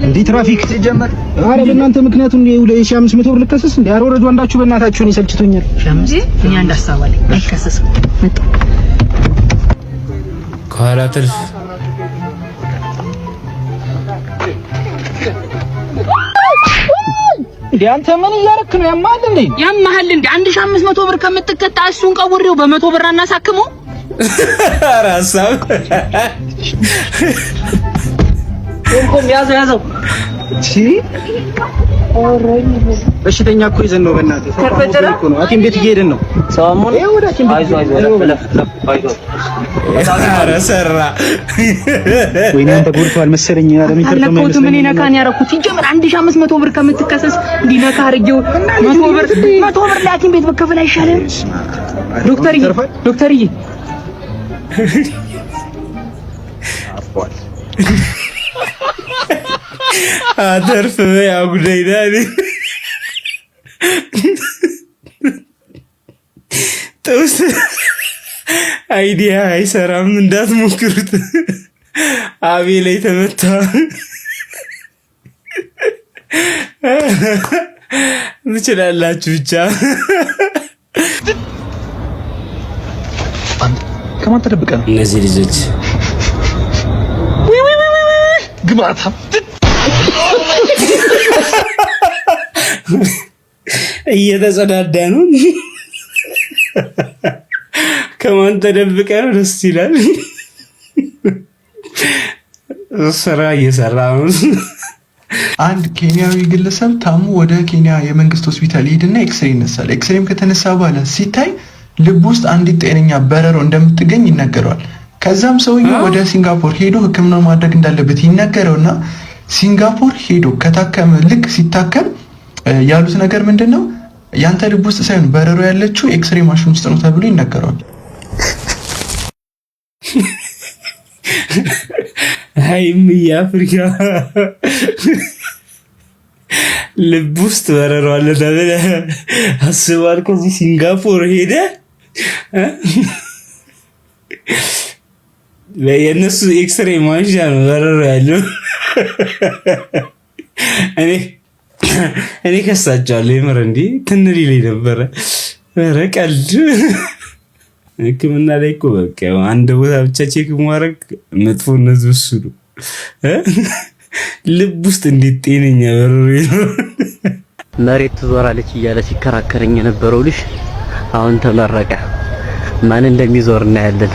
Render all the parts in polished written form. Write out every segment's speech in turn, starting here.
እንዴ ትራፊክ ሲጀመር፣ ኧረ በእናንተ ምክንያቱ 500 ብር ልከሰስ እንዴ? ኧረ ወረዱ አንዳችሁ በእናታችሁ፣ እኔ ሰልችቶኛል። እኔ አንድ ሀሳብ አለኝ። አይከሰስም። ከኋላ ትርፍ። እንዴ አንተ ምን እያረክ ነው? ያማል እንዴ? ያማሃል እንዴ? 1500 ብር ከምትቀጣ እሱን ቀውሬው በ100 ብር አናሳክመው። ኧረ ሀሳብ። ቆም፣ ያዘው ያዘው። እሺ በሽተኛ እኮ ይዘን ነው። በእናትህ ሰው እኮ ነው። ሐኪም ቤት እየሄድን ነው። ይኸው ወደ ሐኪም ቤት። ኧረ ሰራ። ወይኔ አንተ ጎድቷል መሰለኝ። ኧረ የሚተርፈው አልነካሁትም። እኔ ነካን ያደረኩት ሲጀምር 1500 ብር ከምትከሰስ እንዲህ ነካ አድርጌው 100 ብር 100 ብር ለሐኪም ቤት መከፈል አይሻልም? ዶክተርዬ፣ ዶክተርዬ። አተርፍ አጉደይና ጥብስ idea አይሰራም፣ እንዳትሞክሩት። አቤ ላይ ተመታ። ትችላላችሁ ብቻ። ከማን ተደብቀ ነው? እነዚህ ልጆች ግባታ። እየተጸዳዳ ነው። ከማን ተደብቀ ነው? ደስ ይላል። ስራ እየሰራ ነው። አንድ ኬንያዊ ግለሰብ ታሞ ወደ ኬንያ የመንግስት ሆስፒታል ይሄድና ኤክስሬ ይነሳል። ኤክስሬም ከተነሳ በኋላ ሲታይ ልብ ውስጥ አንዲት ጤነኛ በረሮ እንደምትገኝ ይነገረዋል። ከዛም ሰውየው ወደ ሲንጋፖር ሄዶ ሕክምና ማድረግ እንዳለበት ይነገረውና ሲንጋፖር ሄዶ ከታከመ ልክ ሲታከም ያሉት ነገር ምንድን ነው? ያንተ ልብ ውስጥ ሳይሆን በረሮ ያለችው ኤክስሬ ማሽን ውስጥ ነው ተብሎ ይነገረዋል። አይም የአፍሪካ ልብ ውስጥ በረሮ አለ ተብለህ አስባል። ከዚህ ሲንጋፖር ሄደ የእነሱ ኤክስሬ ማንሻ ነው በረሮ ያለው። እኔ ከሳቸዋለሁ። የምር እንዲህ ትንል ይለኝ ነበረ። ኧረ ቀልድ። ሕክምና ላይ እኮ በቃ አንድ ቦታ ብቻ check ማድረግ መጥፎነቱ እሱ ነው። ልብ ውስጥ እንዴት ጤነኛ በረሮ ይኖር? መሬት ትዞራለች እያለ ሲከራከረኝ የነበረው ልጅ አሁን ተመረቀ። ማን እንደሚዞር እናያለን።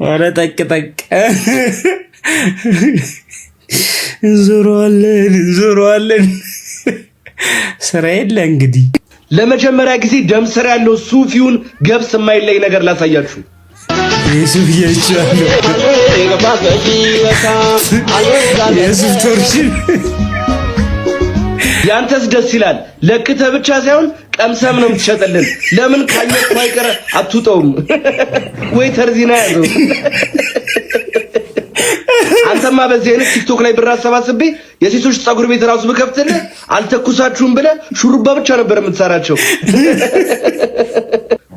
ኧረ ጠቅ ጠቅ እንዞረዋለን እንዞረዋለን። ስራ የለ እንግዲህ። ለመጀመሪያ ጊዜ ደም ስር ያለው ሱፊውን ገብስ የማይለይ ነገር ላሳያችሁ። የሱፍ እያይቼዋለሁ። የሱፍ torsion። ያንተስ ደስ ይላል። ለክተ ብቻ ሳይሆን ቀምሰም ነው የምትሸጥልን። ለምን ካኘክ አይቀር አትውጠውም ወይ? ተርዚና ያዘው። አንተማ በዚህ አይነት ቲክቶክ ላይ ብር አሰባስቤ የሴቶች ፀጉር ቤት ራሱ ብከፍትልህ አልተኩሳችሁም ብለህ ሹሩባ ብቻ ነበር የምትሰራቸው።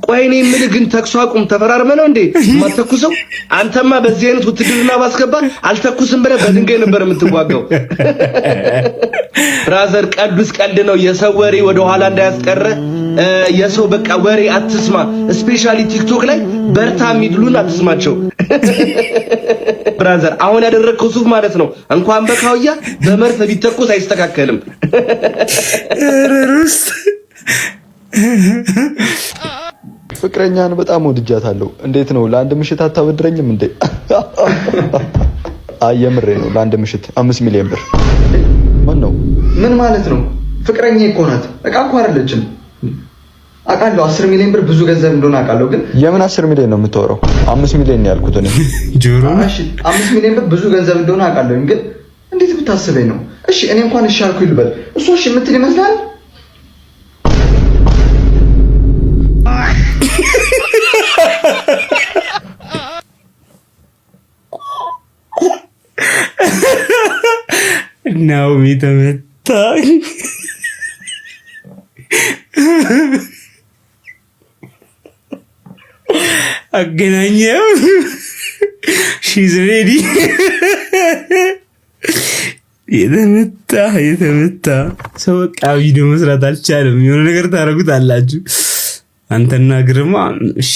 ቆይ እኔ የምልህ ግን ተኩስ አቁም ተፈራርመ ነው እንዴ የማተኩሰው? አንተማ በዚህ አይነት ውትድርና ባስገባ አልተኩስም ብለህ በድንጋይ ነበር የምትዋጋው። Brother፣ ቀልዱስ ቀልድ ነው። የሰው ወሬ ወደ ኋላ እንዳያስቀረ የሰው በቃ ወሬ አትስማ። Especially ቲክቶክ ላይ በርታ የሚሉን አትስማቸው። Brother፣ አሁን ያደረግከው ሱፍ ማለት ነው እንኳን በካውያ በመርፌ ቢተኮስ አይስተካከልም። ሩስ። ፍቅረኛን በጣም ወድጃታለሁ። እንዴት ነው ለአንድ ምሽት አታበድረኝም እንዴ? አይ የምሬ ነው። ለአንድ ምሽት 5 ሚሊዮን ብር። ምን ነው? ምን ማለት ነው? ፍቅረኛ እኮ ናት። እቃ እኮ አይደለችም። አውቃለሁ 10 ሚሊዮን ብር ብዙ ገንዘብ እንደሆነ አውቃለሁ። ግን የምን 10 ሚሊዮን ነው የምታወራው? 5 ሚሊዮን ነው ያልኩት እኔ። ጆሮ። እሺ 5 ሚሊዮን ብር ብዙ ገንዘብ እንደሆነ አውቃለሁ። ግን እንዴት ብታስበኝ ነው? እሺ እኔ እንኳን እሺ አልኩኝ ልበል፣ እሷ እሺ የምትል ይመስላል? ናኦሚ ተመታ። የተመታ። አገናኘው። She's ready። የተመታ የተመታ ሰው በቃ ቪዲዮ መስራት አልቻለም። የሆነ ነገር ታደርጉት አላችሁ አንተና ግርማ። እሺ።